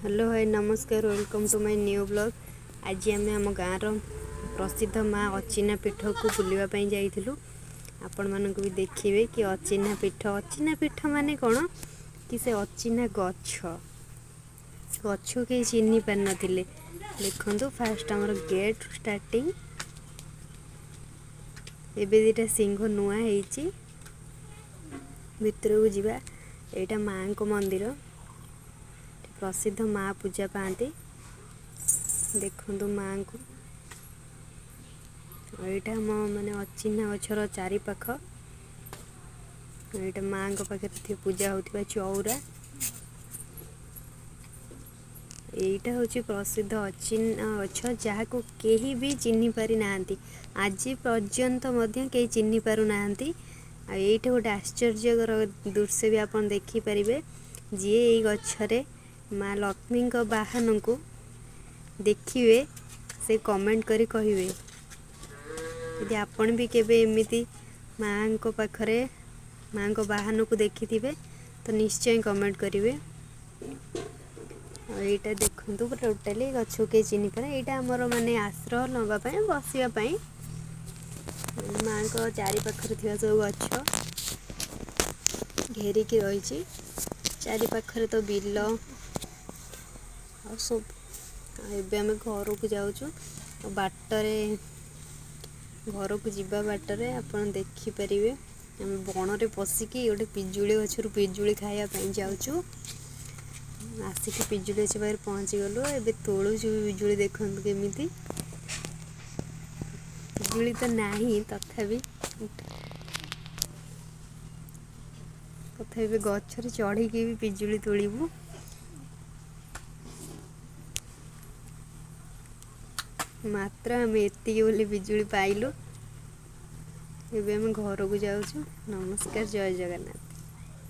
Hello ଭାଇ ନମସ୍କାର, welcome to my new vlog. ଆଜି ଆମେ ଆମ ଗାଁର ପ୍ରସିଦ୍ଧ ମା ଅଚିହ୍ନା ପୀଠକୁ ବୁଲିବା ପାଇଁ ଯାଇଥିଲୁ। ଆପଣମାନଙ୍କୁ ବି ଦେଖିବେ କି ଅଚିହ୍ନା ପୀଠ, ଅଚିହ୍ନା ପୀଠ ମାନେ କ'ଣ କି ସେ ଅଚିହ୍ନା ଗଛ, ଗଛକୁ କେହି ଚିହ୍ନି ପାରିନଥିଲେ। ଦେଖନ୍ତୁ ଫାଷ୍ଟ ଆମର ଗେଟ୍ ଷ୍ଟାର୍ଟିଂ। ଏବେ ଦୁଇଟା ସିଂହ ନୂଆ ହେଇଛି। ଭିତରକୁ ଯିବା। ଏଇଟା ମାଆଙ୍କ ମନ୍ଦିର, ପ୍ରସିଦ୍ଧ ମା ପୂଜା ପାଆନ୍ତି। ଦେଖନ୍ତୁ ମାଆଙ୍କୁ। ଏଇଟା ଆମ ମାନେ ଅଚିହ୍ନା ଗଛର ଚାରିପାଖ। ଏଇଟା ମାଆଙ୍କ ପାଖରେ ପୂଜା ହେଉଥିବା ଚଉରା। ଏଇଟା ହେଉଛି ପ୍ରସିଦ୍ଧ ଅଚିହ୍ନା ଗଛ, ଯାହାକୁ କେହି ବି ଚିହ୍ନି ପାରିନାହାନ୍ତି ଆଜି ପର୍ଯ୍ୟନ୍ତ ମଧ୍ୟ କେହି ଚିହ୍ନି ପାରୁନାହାନ୍ତି। ଆଉ ଏଇଠି ଗୋଟେ ଆଶ୍ଚର୍ଯ୍ୟକର ଦୃଶ୍ୟ ବି ଆପଣ ଦେଖିପାରିବେ। ଯିଏ ଏଇ ଗଛରେ ମା ଲକ୍ଷ୍ମୀଙ୍କ ବାହନକୁ ଦେଖିବେ ସେ କମେଣ୍ଟ କରି କହିବେ। ଯଦି ଆପଣ ବି କେବେ ଏମିତି ମାଆଙ୍କ ପାଖରେ ମାଆଙ୍କ ବାହନକୁ ଦେଖିଥିବେ ତ ନିଶ୍ଚୟ କମେଣ୍ଟ କରିବେ। ଆଉ ଏଇଟା ଦେଖନ୍ତୁ, ପୁରା ଟୋଟାଲି ଗଛକୁ କେହି ଚିହ୍ନି ପାରେ। ଏଇଟା ଆମର ମାନେ ଆଶ୍ରୟ ନେବା ପାଇଁ, ବସିବା ପାଇଁ ମାଆଙ୍କ ଚାରିପାଖରେ ଥିବା ସବୁ ଗଛ ଘେରିକି ରହିଛି। ଚାରିପାଖରେ ତ ବିଲ ଆଉ ସବୁ। ଆଉ ଏବେ ଆମେ ଘରକୁ ଯାଉଛୁ। ଆଉ ବାଟରେ, ଘରକୁ ଯିବା ବାଟରେ ଆପଣ ଦେଖିପାରିବେ ଆମେ ବଣରେ ପଶିକି ଗୋଟେ ପିଜୁଳି ଗଛରୁ ପିଜୁଳି ଖାଇବା ପାଇଁ ଯାଉଛୁ। ଆସିକି ପିଜୁଳି ଗଛ ପାଖରେ ପହଞ୍ଚିଗଲୁ। ଏବେ ତୋଳୁଛୁ ପିଜୁଳି। ଦେଖନ୍ତୁ କେମିତି ପିଜୁଳି ତ ନାହିଁ, ତଥାପି ତଥାପି ଗଛରେ ଚଢ଼ିକି ବି ପିଜୁଳି ତୋଳିବୁ। ମାତ୍ର ଆମେ ଏତିକି ବୋଲି ପିଜୁଳି ପାଇଲୁ। ଏବେ ଆମେ ଘରକୁ ଯାଉଛୁ। ନମସ୍କାର, ଜୟ ଜଗନ୍ନାଥ।